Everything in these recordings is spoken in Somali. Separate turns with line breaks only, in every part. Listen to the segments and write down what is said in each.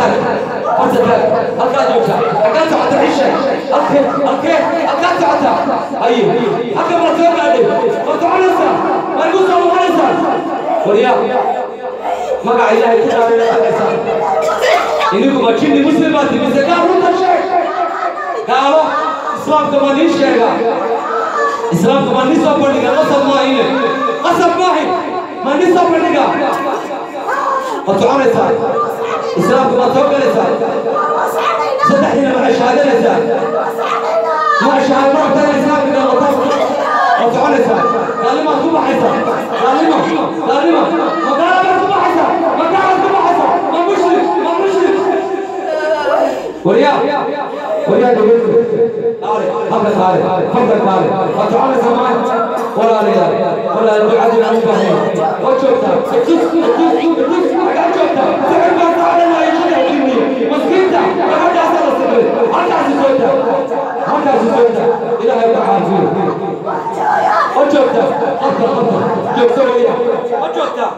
taag, farta taag. Halkaad joogtaa, halkaad socotaa, ii sheeg. Halkee, halkee, halkaad socotaa? Haye, halka ma soo gaadhay? Ma soconaysaa? Ma igu soo noqonaysaa? Waryaa, magaca Ilaahay ku dhaaranaysaa, idinku ma jinni muslim baad timise gaal? Runta sheeg. Gaalo, islaamka ma nii sheegaa? Islaamka ma nii soo bandhiga? Qasab maahine, qasab maahin. Ma nii soo bandhiga? Ma soconaysaa? Islaamka ma soo galaysaa? Saddexdiina ma shahaadanaysaa? Ma shahaad ma rabtaa islaamka galataa? Ma soconaysaa? Gaalnimaad ku baxaysaa? Gaalnimo, gaalnimo, ma gaala baad ku baxaysaa? Ma gaalaad ku baxaysaa? Ma mushrik, ma mushrik? Waryaa, waryaa, dhegeyso. Kaale halka, kaale farta, kaale. Ma soconaysaa maanta? Walaalayaal, walaal, ducadii aan u baahnayn. Waa joogtaa? Tus, tus, tus. Xaggaa joogtaa? Sixir baa soconaya, saddex jinniye. Maskiinta gabadhaasa la sixray. Halkaasi soo taag, halkaasi soo taag. Ilaahay ka caafiyo. Ma joogtaa? Qabta, qabta, joogto. Wariya, ma joogtaa?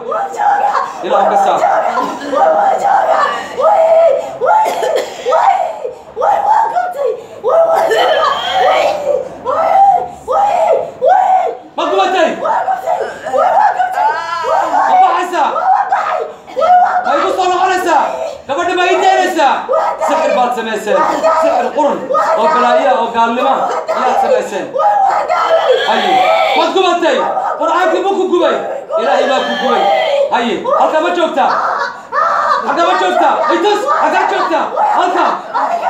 Ilaah ka saar. Ma gubatay? Ma baxaysaa? Ma igu soo noqonaysaa? Gabadha ma ii daynaysaa? Sixir baad samayseen, sixir qurun oo balaayaa oo gaalnima ayaad samayseen. Haye, waad gubatay. Qur'aankii buu ku gubay, Ilaahay baa ku gubay. Haye, halkaa ma joogtaa? Halkaa ma joogtaa? Itus, halkaa joogtaa? Halka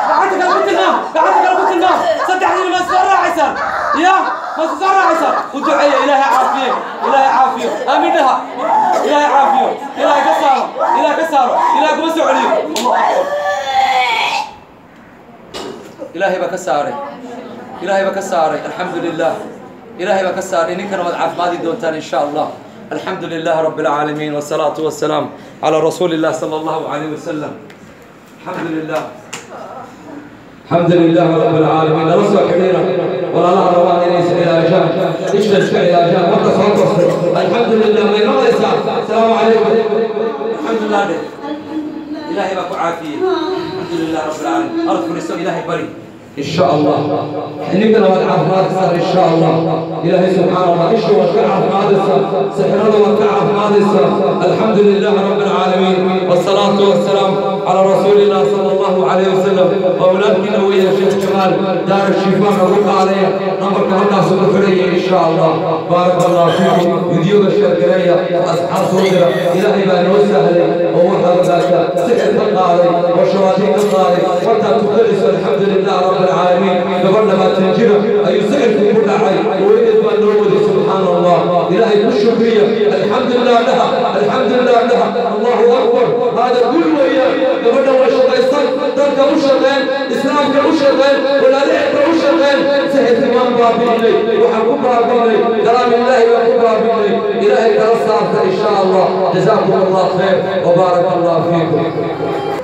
gacanta kale ku tilmaam, gacanta kale ku tilmaam. Saddexdiina ma soo raacaysaan? Ya, ma soo raacaysaan? U duceeya, Ilaahay caafiye, Ilaahay caafiyo. Aamin dhaha. Ilaahay caafiyo, Ilaahay ka saaro, Ilaahay ka saaro, Ilaahay kuma soo celiyo. Allahu akbar. Ilaahay baa ka saaray, Ilaahay baa ka saaray. Alxamdu lilah, Ilaahay baa ka saaray. Ninkana waad caafimaadi doontaan in sha Allah. الحمد لله رب العالمين، والصلاة والسلام على رسول الله صلى الله عليه وسلم. الحمد لله، الحمد لله رب العالمين. نرسل كبيرة ولا لها روان إليس علاجات إيش علاجات مرة صوت. الحمد لله. ما يمر. السلام عليكم. الحمد لله ده. إلهي باكو عافية. الحمد لله رب العالمين. أرض فريسو، إلهي بري إن شاء الله. حنينا والعافمات صار إن شاء الله. إلهي سبحان الله، إيش هو كعافمات صار، سحرنا وكعافمات صار. الحمد لله رب العالمين، والصلاة والسلام على رسول الله صلى الله عليه وسلم. وأولادنا ويا شيخ جمال دار الشفاء نروح عليه نمر كهنا سبحانه إن شاء الله. بارك الله فيكم. فيديو الشرقية أصحاب صدر إلهي بأن وسهل ووحد ذاك سحر القاري وشواطئ القاري وانت تخلص. الحمد لله رب العالمين. قبلنا ما تنجر أي سحر في كل حي وإذ بأن سبحان الله. إلهي بالشكرية. الحمد لله لها، الحمد لله لها. الله أكبر. هذا كل وياه قبلنا وشقيصان دلك وشقين إسلامك وشقين ولا لعب وشقين سحر إمام بابيني وحكم بابيني كلام الله وحكم بابيني. إلهي ترصعت إن شاء الله. جزاكم الله خير وبارك الله فيكم.